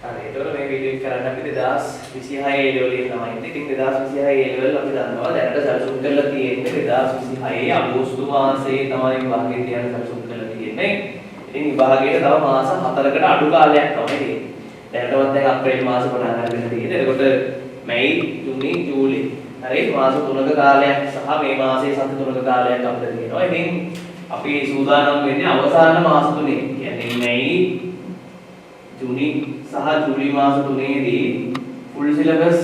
හරි. එතකොට මේ වීඩියෝ එක කරන්න අපි 2026 A level එකේ තමයි ඉන්නේ. ඉතින් 2026 A level අපි දන්නවා දැනට සැලසුම් කරලා තියෙන්නේ 2026 අගෝස්තු මාසයේ තමයි විභාගය තියන්න සැලසුම් කරලා තියෙන්නේ. ඉතින් විභාගයට තව මාස 4කට අඩු කාලයක් තමයි තියෙන්නේ. දැනටවත් දැන් අප්‍රේල් මාසේ පටන් ගන්න තියෙන්නේ. එතකොට මැයි, ජූනි, ජූලි. හරි, මාස 3ක කාලයක් සහ මේ මාසයේ සති 3ක කාලයක් අපිට තියෙනවා. ඉතින් අපි සූදානම් වෙන්නේ අවසාන මාස තුනේ. කියන්නේ මැයි, ජූනි සහ ජූලි මාස තුනේදී ෆුල් සිලබස්,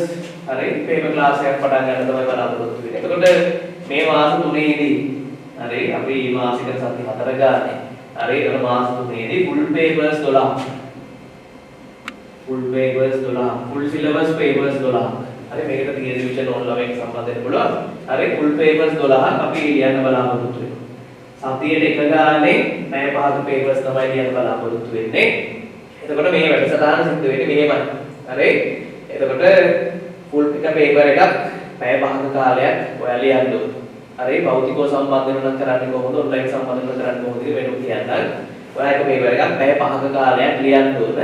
හරි, පේපර් ක්ලාස් එකක් පටන් ගන්න තමයි බලාපොරොත්තු වෙන්නේ. එතකොට මේ මාස තුනේදී, හරි, අපි මාසික සති 4 ගානේ. හරි, එතකොට මාස තුනේදී full papers 12, full papers 12, full syllabus papers 12. හරි, මේකට තියරි රිවිෂන් ඕන ළමයෙක් සම්බන්ධ වෙන්න පුළුවන්. හරි, ෆුල් පේපර්ස් 12ක් අපි ලියන්න බලාපොරොත්තු වෙනවා. සතියට එක ගානේ පැය 5ක පේපර්ස් තමයි ලියන්න බලාපොරොත්තු වෙන්නේ. එතකොට මේ වැඩසටහන සිද්ධ වෙන්නේ මෙහෙමයි. හරි? එතකොට ෆුල් එක පේපර් එකක් පැය 5ක කාලයක් ඔයා ලියන්න ඕන. හරි, භෞතිකව සම්බන්ධ වෙනවා නම් කරන්නේ කොහොමද, ඔන්ලයින් සම්බන්ධ වෙනවා කරන්නේ කොහොමද කියලා වෙනම කියන්නම්. ඔයා එක පේපර් එකක් පැය 5ක කාලයක් ලියන්න ඕන.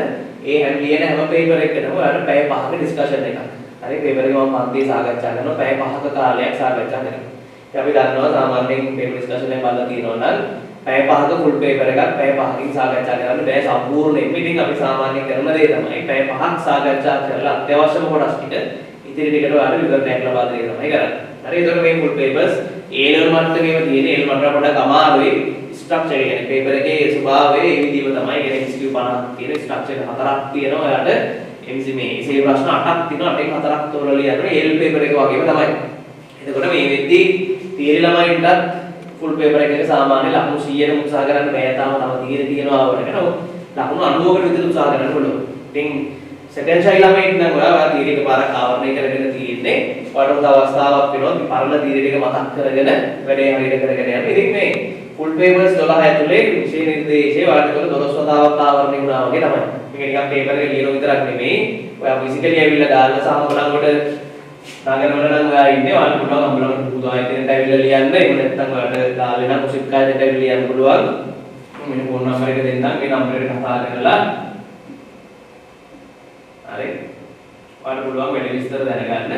ඒ හැම ලියන හැම පේපර් එකකටම ඔයාලට පැය 5ක ඩිස්කෂන් එකක්. හරි, පේපර් එක මම පන්තියේ සාකච්ඡා කරනවා, පැය 5ක කාලයක් සාකච්ඡා කරනවා. ඉතින් අපි දන්නවා සාමාන්‍යයෙන් පේපර් ඩිස්කෂන් එක බලලා තියෙනවා නම් පැය 5ක ෆුල් පේපර් එකක් පැය 5කින් සාකච්ඡා කරන්න බෑ සම්පූර්ණයෙන්ම. ඉතින් අපි සාමාන්‍යයෙන් කරන දේ තමයි පැය 5ක් සාකච්ඡා කරලා අත්‍යවශ්‍යම කොටස් ටික ඉතිරි ටිකට ඔයාලට විවරණයක් ලබා දෙන එක තමයි කරන්නේ. හරි, එතකොට මේ ෆුල් පේපර්ස් ඒ ලෙවල් මට්ටමේම තියෙන. ඒ ලෙවල් මට්ටම පොඩ්ඩක් අමාරුයි. ස්ට්‍රක්චර් එක කියන්නේ පේපර් එකේ ස්වභාවය ඒ විදිහම තමයි. කියන්නේ MCQ 50ක් තියෙන ස්ට්‍රක්චර් එක හතරක් තියෙනවා. ඔයාලට MC මේ එසේ ප්‍රශ්න 8ක් තියෙනවා. 8න් 4ක් තෝරලා ලියන්න ඕනේ. ඒ ලෙවල් පේපර් එක වගේම තමයි. එතකොට මේ වෙද්දී තියරි ළමයින්ටත් ෆුල් පේපර් එකක සාමාන්‍ය ලකුණු 100ටම උත්සාහ කරන්න බෑ තාම. තව තියරි තියෙනවා ආවරක. නමුත් ලකුණු 90කට විතර උත්සාහ කරන්න පුළුවන්. ඉතින් සෙකන්ඩ් ෂයි ළමයින්ට නම් ඔයා ඔයා තියරි එක පාරක් ආවරණය කරගෙන තියෙන්නේ. ඔයාලට හොඳ අවස්ථාවක් වෙනවා මේ පරණ තියරි ටික මතක් කරගෙන වැඩේ හරියට කරගෙන යන්න. ඉතින් මේ ෆුල් පේපර්ස් 12 ඇතුලේ විෂය නිර්දේශය ඔයාලට ඒක 12 වතාවක් ආවරණය වුණා වගේ තමයි. මේක නිකන් පේපර් එක ලියන විතරක් නෙමෙයි. ඔයා ෆිසිකලි ඇවිල්ලා ගාල්ල සහ අම්බලන්ගොඩ නගරවල නම් ඔයා ඉන්නේ, ඔයාලට පුළුවන් අම්බලන්ගොඩ පුදු ආයතනයට ඇවිල්ලා ලියන්න. එහෙම නැත්නම් ඔයාලට ගාල්ලේ නම් කුසික් ආයතනයට ඇවිල්ලා ලියන්න පුළුවන්. මම ෆෝන් නම්බර් එක දෙන්නම්. මේ නම්බර් එකට කතා කරලා, හරි, ඔයාලට පුළුවන් වැඩි විස්තර දැනගන්න.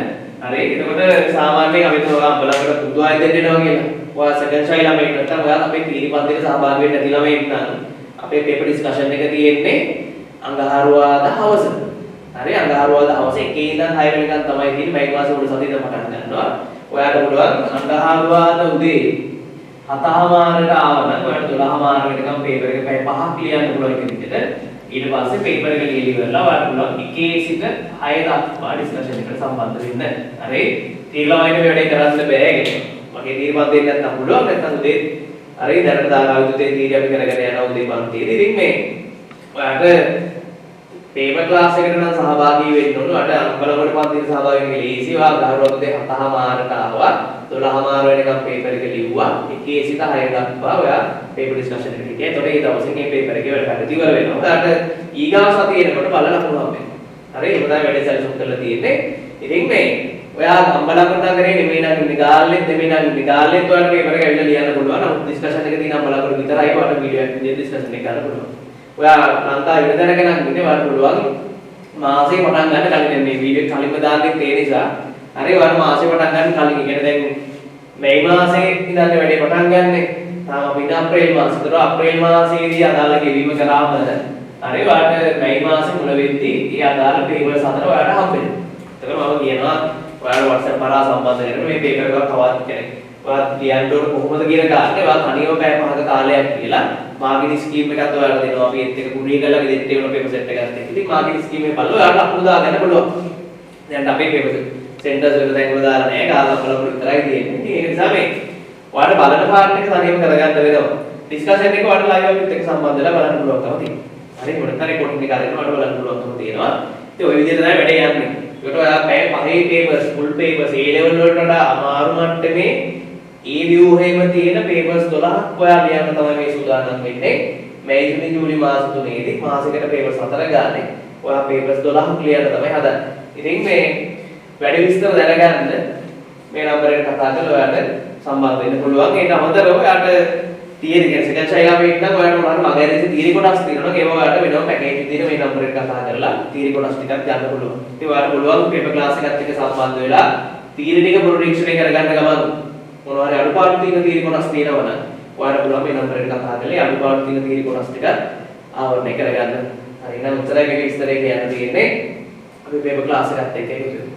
හරි, එතකොට සාමාන්‍යයෙන් අපි හිතමු ඔයා අම්බලන්ගොඩ පුදු ආයතනයට එනවා කියලා. ඔයා සෙකන්ඩ් ෂයි ළමයෙක් නැත්නම් ඔයා අපේ තියරි පන්තියට සහභාගී වෙන්න නැති ළමයෙක් නම් අපේ පේපර් ඩිස්කෂන් එක තියෙන්නේ අඟහරුවාදා හවස. හරි, අඟහරුවාදා හවස 1 ඉඳන් 6 වෙනකන් තමයි තියෙන්නේ. මැයි මාසේ මුල සතියේ ඉඳන් පටන් ගන්නවා. ඔයාට පුළුවන් අඟහරුවාදා උදේ 7:30ට ආව නම් ඔයාට 12:30 වෙනකන් පේපර් එක පැය 5ක් ලියන්න පුළුවන් එක දිගට. ඊට පස්සේ පේපර් එක ලියලා ඉවරලා ඔයාලට පුළුවන් 1 සිට 6 දක්වා ඩිස්කෂන් එකට සම්බන්ධ වෙන්න. හරි, තියරි ළමයින්ට මේ වැඩේ කරන්න බෑ කියන්නේ. මගේ තියරි පන්තියෙන් නැත්නම් පුළුවන්, නැත්නම් උදේ, හරි, දැනට ධාරා විද්‍යුතේ තියරි අපි කරගෙන යනවා උදේ පන්තියේදී. ඉතින් මේ ඔයාට පේපර් ක්ලාස් එකට නම් සහභාගී වෙන්න ඕන. ඔයාට අම්බලන්ගොඩ පන්තියට සහභාගී වෙන්න ලේසි. ඔයා අඟහරුවාදා උදේ 7:30ට ආවා. 12:30 වෙනකම් පේපර් එක ලිව්වා. 1 සිට 6 දක්වා ඔයා පේපර් ඩිස්කෂන් එකට හිටියා. එතකොට ඒ දවසේ මේ පේපර් එකේ වැඩ කටයුතු ඉවර වෙනවා. ඔයාට ඊගාව සතිය එනකොට බලලා ලකුණු හම්බ වෙනවා. හරි, ඒක තමයි වැඩේ සැලසුම් කරලා තියෙන්නේ. ඉතින් මේ ඔයා අම්බලන්ගොඩ නගරේ නෙමෙයි නම් ඉන්නේ, ගාල්ලෙත් නෙමෙයි නම් ඉන්නේ, ගාල්ලෙත් ඔයාලට පේපර් එක ඇවිල්ලා ලියන්න පුළුවන්. නමුත් ඩිස්කෂන් එක තියෙන අම්බලන්ගොඩ විතරයි. ඔයාලට වීඩියෝ එකක් විදිහට ඩිස්කෂන් එක ගන්න පුළුවන්. ඔයා ලංකාවේ වෙන තැනක නම් ඉන්නේ, ඔයාලට පුළුවන් මාසේ පටන් ගන්න කලින්, දැන් මේ වීඩියෝ කලින්ම දාන්නෙත් ඒ නිසා. හරි, ඔයාලා මාසේ පටන් ගන්න කලින්, ඒ කියන්නේ දැන් මැයි මාසේ ඉඳන් වැඩේ පටන් ගන්නෙ. තාම අපි ඉන්නේ අප්‍රේල් මාසේ. ඒතර අප්‍රේල් මාසයේදී අදාළ ගෙවීම කරාම, හරි, ඔයාලට මැයි මාසේ මුල වෙද්දී ඒ අදාළ පේපර්ස් හතර ඔයාලට හම්බ වෙනවා. එතකොට මම කියනවා ඔයාලා WhatsApp හරහා සම්බන්ධ වෙන්න මේ පේපර් එකක් කවද්ද කියන්නේ. ඔයා ලියන්න ඕන කොහොමද කියන කාරණේ ඔයා තනියම පැය 5ක කාලයක් කියලා මාර්කින් ස්කීම් එකත් ඔයාලා දෙනවා. අපි ඒත් එක කුරියර් කරලා ගෙදරට එවන පේපර් සෙට් එකක් එක්ක. ඉතින් මාර්කින් ස්කීම් එක බලලා ඔයාලට ලකුණු දාගන්න පුළුවන්. දැන් අපේ පේපර් සෙන්ටර්ස් වල තැන් වල දාලා නැහැ. ගාල්ල බලපු විතරයි තියෙන්නේ. ඉතින් ඒක නිසා මේ ඔයාලට බලන පාර්ට් එක තනියම කරගන්න වෙනවා. ඩිස්කෂන් එක ඔයාලට ලයිව් අපිත් එක්ක සම්බන්ධ වෙලා බලන්න පුළුවන්කම තියෙනවා. හරි, මොකද රෙකෝඩින් එක අරගෙන ඔයාලට බලන්න පුළුවන්කම තියෙනවා. ඉතින් ඔය විදිහට තමයි වැඩේ යන්නේ. ඒකට ඔයා පැය 5 papers, full papers, A level වලට වඩා අමාරු මට්ටමේ ඒ ව්‍යුහයේම තියෙන පේපර්ස් 12ක් ඔයා ලියන්න තමයි මේ සූදානම් වෙන්නේ. මැයි, ජූනි, ජූලි මාස තුනේදී මාසෙකට පේපර්ස් 4 ගානේ ඔයා පේපර්ස් 12ක් ලියන්න තමයි හදන්නේ. ඉතින් මේ වැඩි විස්තර දැනගන්න මේ නම්බර් එකට කතා කරලා ඔයාලට සම්බන්ධ වෙන්න පුළුවන්. ඊට අමතරව ඔයාට තියරි කියන්නේ සෙකන්ඩ් ෂයි ළමයෙක් නම් ඔයාලට මොනවා හරි මග ඇරිච්ච තියරි කොටස් තියෙනවා නම් ඒවා ඔයාලට වෙනම පැකේජ් විදිහට මේ නම්බර් එකට කතා කරලා තියරි කොටස් ටිකක් ගන්න පුළුවන්. ඉතින් ඔයාලට පුළුවන් පේපර් ක්ලාස් එකත් එක්ක සම්බන්ධ වෙලා තියරි ටික පුනරීක්ෂණය කරගන්න ගමන් මොනවා හරි අඩුපාඩු තියෙන තියරි කොටස් තියෙනවා නම් ඔයාලට පුළුවන් මේ නම්බර් එකට කතා කරලා ඒ අඩුපාඩු තියෙන තියරි කොටස් ටික ආවරණය කරගන්න. හරි, එහෙනම් ඔච්චරයි මේක විස්තරය කියන්න තියෙන්නේ. අපි පේපර් ක්ලාස් එකත් එක්ක එකතු වෙමු.